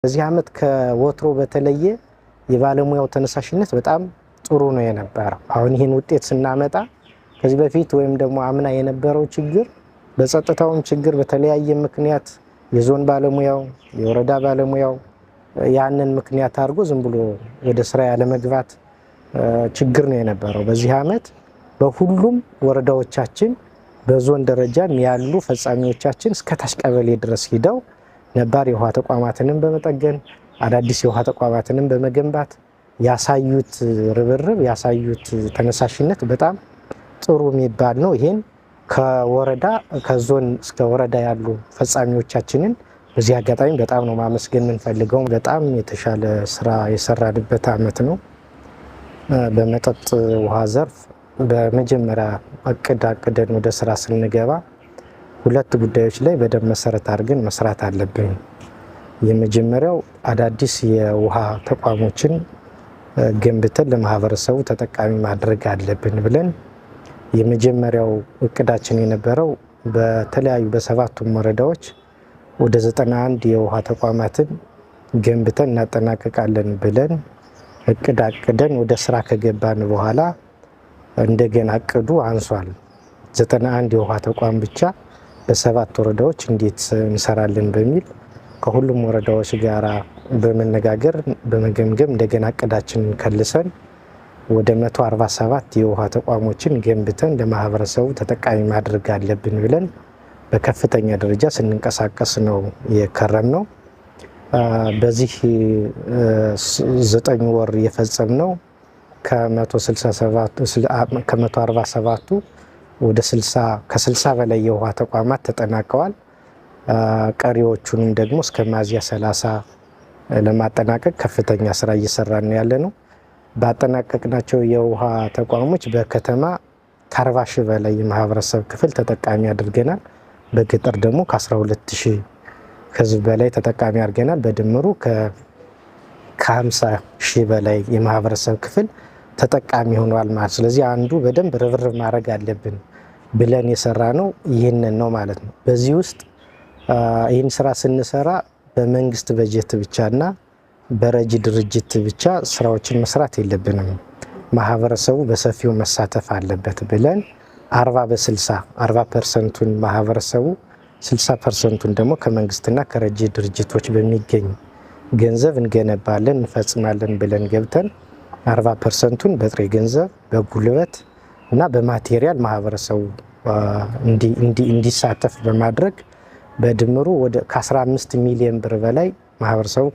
በዚህ ዓመት ከወትሮ በተለየ የባለሙያው ተነሳሽነት በጣም ጥሩ ነው የነበረው። አሁን ይህን ውጤት ስናመጣ ከዚህ በፊት ወይም ደግሞ አምና የነበረው ችግር በጸጥታውም ችግር በተለያየ ምክንያት የዞን ባለሙያው፣ የወረዳ ባለሙያው ያንን ምክንያት አድርጎ ዝም ብሎ ወደ ስራ ያለመግባት ችግር ነው የነበረው። በዚህ ዓመት በሁሉም ወረዳዎቻችን በዞን ደረጃም ያሉ ፈጻሚዎቻችን እስከ ታች ቀበሌ ድረስ ሂደው ነባር የውሃ ተቋማትንም በመጠገን፣ አዳዲስ የውሃ ተቋማትንም በመገንባት ያሳዩት ርብርብ፣ ያሳዩት ተነሳሽነት በጣም ጥሩ የሚባል ነው። ይሄን ከወረዳ፣ ከዞን እስከ ወረዳ ያሉ ፈጻሚዎቻችንን በዚህ አጋጣሚ በጣም ነው ማመስገን የምንፈልገው። በጣም የተሻለ ስራ የሰራንበት አመት ነው። በመጠጥ ውሃ ዘርፍ በመጀመሪያ እቅድ አቅደን ወደ ስራ ስንገባ ሁለት ጉዳዮች ላይ በደንብ መሰረት አድርገን መስራት አለብን። የመጀመሪያው አዳዲስ የውሃ ተቋሞችን ገንብተን ለማህበረሰቡ ተጠቃሚ ማድረግ አለብን ብለን የመጀመሪያው እቅዳችን የነበረው በተለያዩ በሰባቱም ወረዳዎች ወደ 91 የውሃ ተቋማትን ገንብተን እናጠናቀቃለን ብለን እቅድ አቅደን ወደ ስራ ከገባን በኋላ እንደገና እቅዱ አንሷል። 91 የውሃ ተቋም ብቻ በሰባት ወረዳዎች እንዴት እንሰራለን በሚል ከሁሉም ወረዳዎች ጋራ በመነጋገር፣ በመገምገም እንደገና እቅዳችንን ከልሰን ወደ 147 የውሃ ተቋሞችን ገንብተን ለማህበረሰቡ ተጠቃሚ ማድረግ አለብን ብለን በከፍተኛ ደረጃ ስንንቀሳቀስ ነው የከረምነው። በዚህ 9 ወር የፈጸምነው ከ147ቱ ወደ 60፣ ከ60 በላይ የውሃ ተቋማት ተጠናቀዋል። ቀሪዎቹንም ደግሞ እስከ ሚያዝያ 30 ለማጠናቀቅ ከፍተኛ ስራ እየሰራን ያለ ነው። ባጠናቀቅናቸው የውሃ ተቋሞች በከተማ ከ40 ሺህ በላይ የማህበረሰብ ክፍል ተጠቃሚ አድርገናል። በገጠር ደግሞ ከ12 ሺህ ህዝብ በላይ ተጠቃሚ አድርገናል። በድምሩ ከ50 ሺህ በላይ የማህበረሰብ ክፍል ተጠቃሚ ሆኗል ማለት። ስለዚህ አንዱ በደንብ ርብርብ ማድረግ አለብን ብለን የሰራነው ይህንን ነው ማለት ነው። በዚህ ውስጥ ይህን ስራ ስንሰራ በመንግስት በጀት ብቻና በረጂ ድርጅት ብቻ ስራዎችን መስራት የለብንም። ማህበረሰቡ በሰፊው መሳተፍ አለበት ብለን 40 በ60፣ 40 ፐርሰንቱን ማህበረሰቡ፣ 60 ፐርሰንቱን ደግሞ ከመንግስትና ከረጂ ድርጅቶች በሚገኝ ገንዘብ እንገነባለን፣ እንፈጽማለን ብለን ገብተን 40 ፐርሰንቱን በጥሬ ገንዘብ፣ በጉልበት እና በ material ማህበረሰቡ እንዲሳተፍ በማድረግ በድምሩ ወደ ከ15 ሚሊዮን ብር በላይ ማህበረሰቡ